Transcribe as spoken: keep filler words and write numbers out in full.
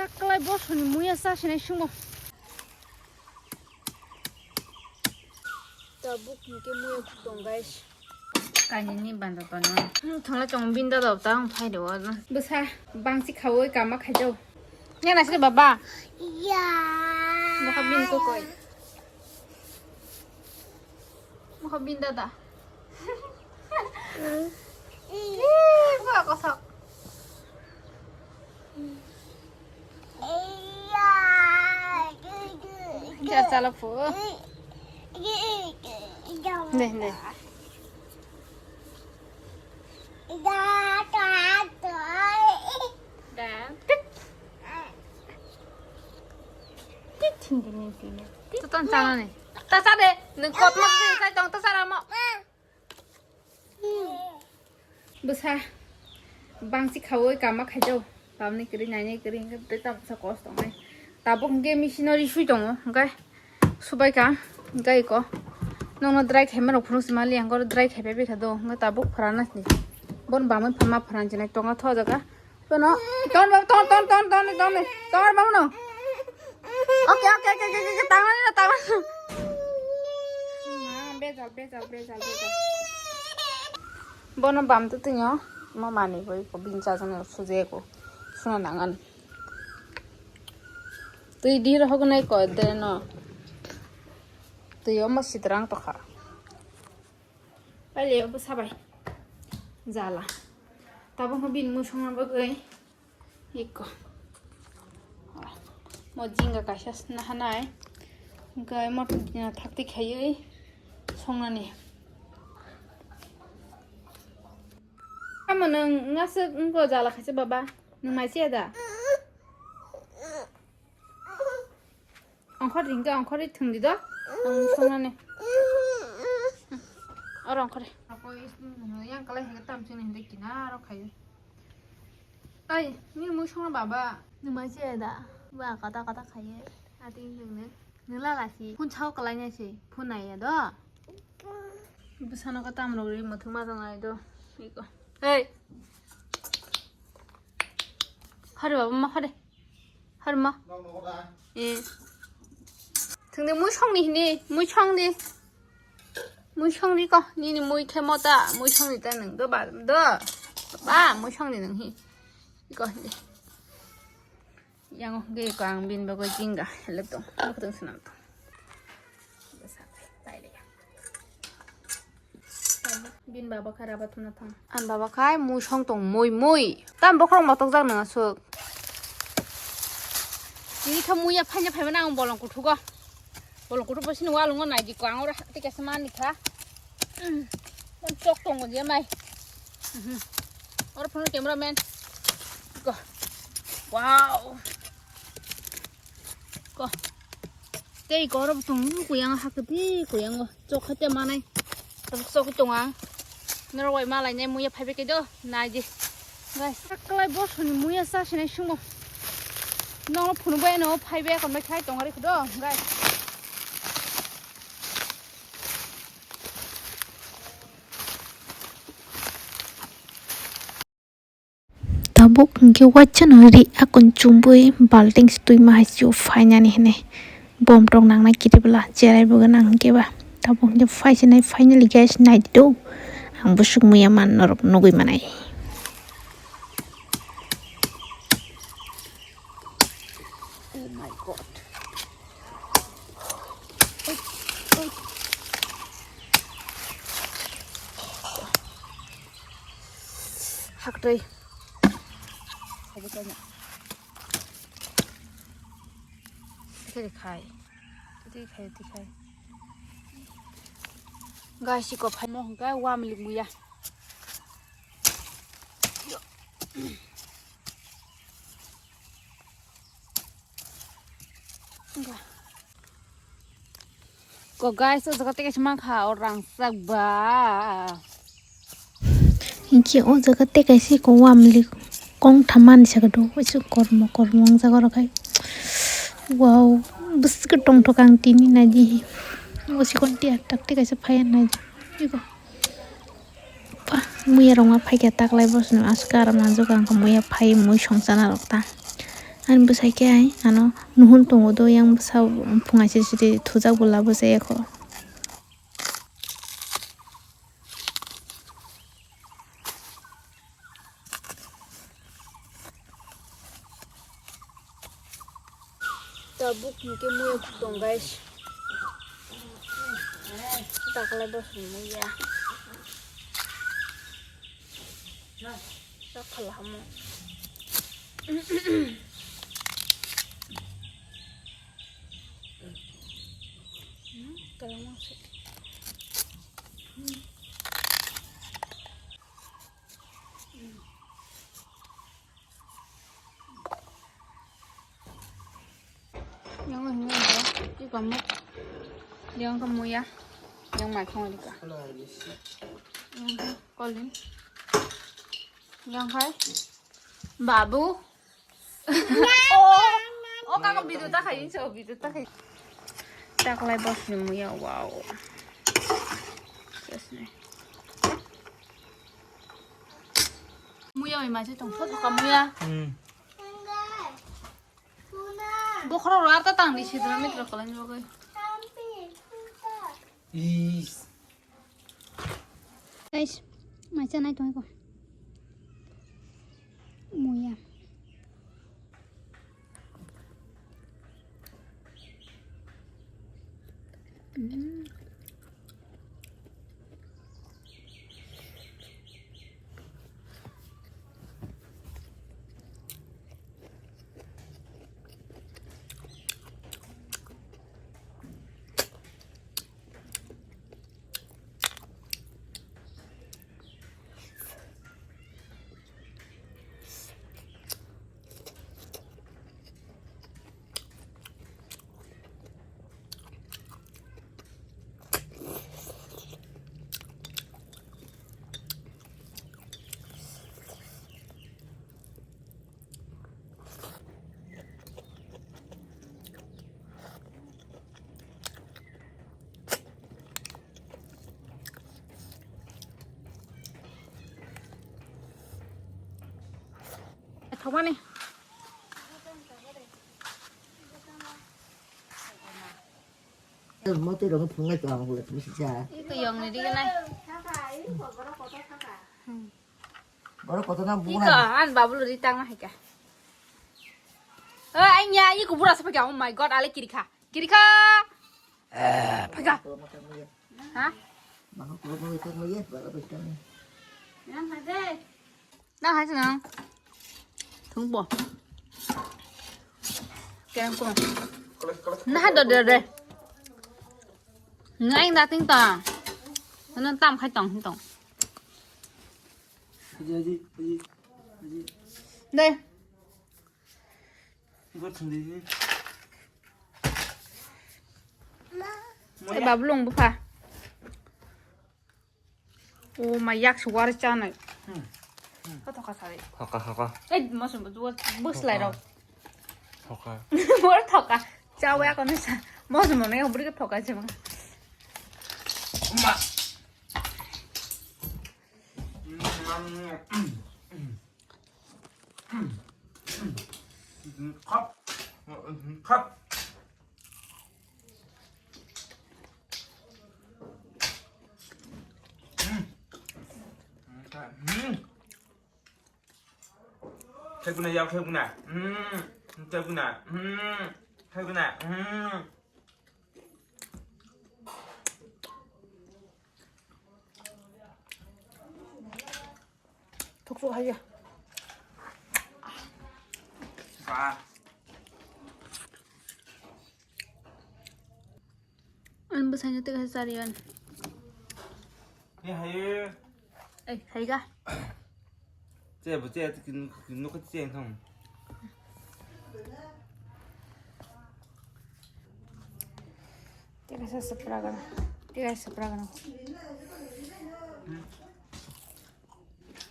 Taklai bosoni muya sa sinai sumo. Tabuk hingke muya khutong, guys. Kainini banda tono. Hmm, thangla tong binda do ta ang phai do. Bwsa bangsi khawi kama khaijao. Nya nasri baba. Ya. Baka bin ko koi. Baka bin dada. Ih, baka kosak. Jar chala phu. Deh, deh. Da, tit. Tit, tit, tit, tit. Tuton chala ni. Ta cha de. Nung kot mak de, sai tong ta cha ramo. Bwsa bangsi khawi kama khaijao. Tamni kwrwi nainai kwrwi hwnkhe tei tamsa kos tongnai. Tabuk hwnkhe machine o ri sui tongo hwnkhe subai ka hwnkhe iko nokno dry khaima rok phunuk sima li angkor dry khaipai bai kha do hwnkhe tabuk phrana sini. Bon bamwi phanma phran chinai tonga tho jaga. Tono, ton, ton, ton, ton, ton, ton, ton, babu no. Oke, oke, oke, oke, oke, tangan no, tangan. Bejal, bejal, bejal, bejal. Bono bam tu tinyo, mo mani boi ko bin cha jang suje ko. Suna nangan. Tui dir hok nai ko de no. Tui omo sitrang to kha. Paile bo sabai. Jala. Tabuk bini musungma bagwi. Iko. Mo jinga kaisa sna hanai. Hwnkhe motor dina thakti khaiwi songnani. Amo nwng ngasuk wngkho jala khaisa baba. Nwng mai siya da? Ongkhor ringkhe ongkhorwi thwngdi do. Ang songnani. Oro ongkhorwi. Yang kalai hwnkhe tamchini hwnkhe kinaro khaio. Ai, nini mui songna baba. Nwng mai siya da? Ba kata kata khaio. Ati nwng nwng. Nwng lala si. Phun sao kalai nai si. Phun nai ya do. Bwsano ka tam rok ri muthung ma tong nai do. Iko. Hey. Hare baba ma hare. Harma. Eh. Thungni mui songni hini, mui songni. Mui songni ko, nini mui khe mota, mui songni ta nung do ba, do. Ba, mui songni nung hi. Iko hini. Yang ge ko ang bin bago jinga, hele tong, bago tong sunam tong. Bini baba kha raba thumna thang. Ani baba khai mui song tong mui mui. Tam bokhorok motok jak nang aswk. Tini kha mui ya phaina phaima nang bolong kuthugo. Bolong kuthu pasi nung walungo nai di ko ang ora tike se mani kha. Mon chok tongo je mai. Oro phone camera man. Go. Wow. Ko. Tei ko oro tong kuyang hakti kuyango chok hate manai. Tabuk chok tong ang. Norok bai malai nai muya phaibe kedo nai di. Guys, saklai bosoni muya sa sinai sumo. Nono phunu bai no phaibe kon bai khai tong ari kedo guys. Tabuk hwnkhe waisa no ri akon chumbui balting si twi ma hai sio phainani hinwi bom rok nangnai kiribwla cherai bo gwnang hwnkhe ba tabuk hwnkhe phaisinai finally guys naidi do ang bwswk muya man norok nugui manai. Oh my God. Haktwi. Khai khai khai khai. Guys, iko phaimo hwnkhe wamlik muya. Ko guys, o jaga tei kaisa mankha, o rangchak ba. Hinkhe o jaga tei kaisa ko wamlik kongtham mani saka do, waisa kormo kormo wng jaga rok hai. Wow, bwswk tongthok ang tini naidi. O sikon tiya tak tei kaisa phaiya naidi. Iko. Muya rok ma phaikha taklai bosong aswk aram nangjak ang kha muya phai mui songchana rok ta Ani bwsai khe ai ano nuhun tongo do, yang bwsa phungai siri siri thujak bo labo se ekho. Tabuk hwnkhe muya tong, guys. Taklai bosong muya. Chak phala hamo. Hmm, kalamang se. Yang hwnwi bo, tei kamu. Yang kamu ya. Yang mai khong dika. Yang hai, Colin. Yang hai. Babu. Oh, oh, kaka bidu ta khai, so bidu ta khai. Taklai bosni muya, wow. Yes, ne. Muya mai maji tong, thot ka muya. Hmm. Bokhorok rw ar ta tang di sidra mitro kolai ni bagwi. Is. Guys, mai cha nai tong ko. Muya. Mm. Thokmani. Mo twi rok phungai to ang le pusi cha. Ito yong ni dige nai. Borok kotor na buna. Iko an babu lo ri tang na hai ka. Eh, ai nya, iko bura sa pha ka. Oh my God, ale kirikha. Kirikha. Eh, pha ka. Ha? Mano ko mo ito mo ye, bara bai tang. Nang hai de. Nang hai nang. Thung bo. Keng ko. Na ha do de de. Ngai na ting ta. Nang tam khai tong tong. Aji, aji, aji, aji. Dai. Ibu sendiri. Eh, babu long bupha. Oh, ma yak suwar chanai. Hmm. Ko thoka sari. Thoka, thoka. Eh, masuk betul bus lai rok. Thoka. Bor thoka. Chawa ko nisa. Masuk mana yang beri ke thoka cuma. Ma. Khap. Khap. Khep guna, yao khep guna. Khep guna. Khep guna. Thuksu hai ya. Ba. An bwsai no tei kaisa chari an. Ni hai. Ei, hai ga. Che bo che, kin, kin, no ka che thong. Tei kaisa swpra gana. Tei kaisa swpra gana.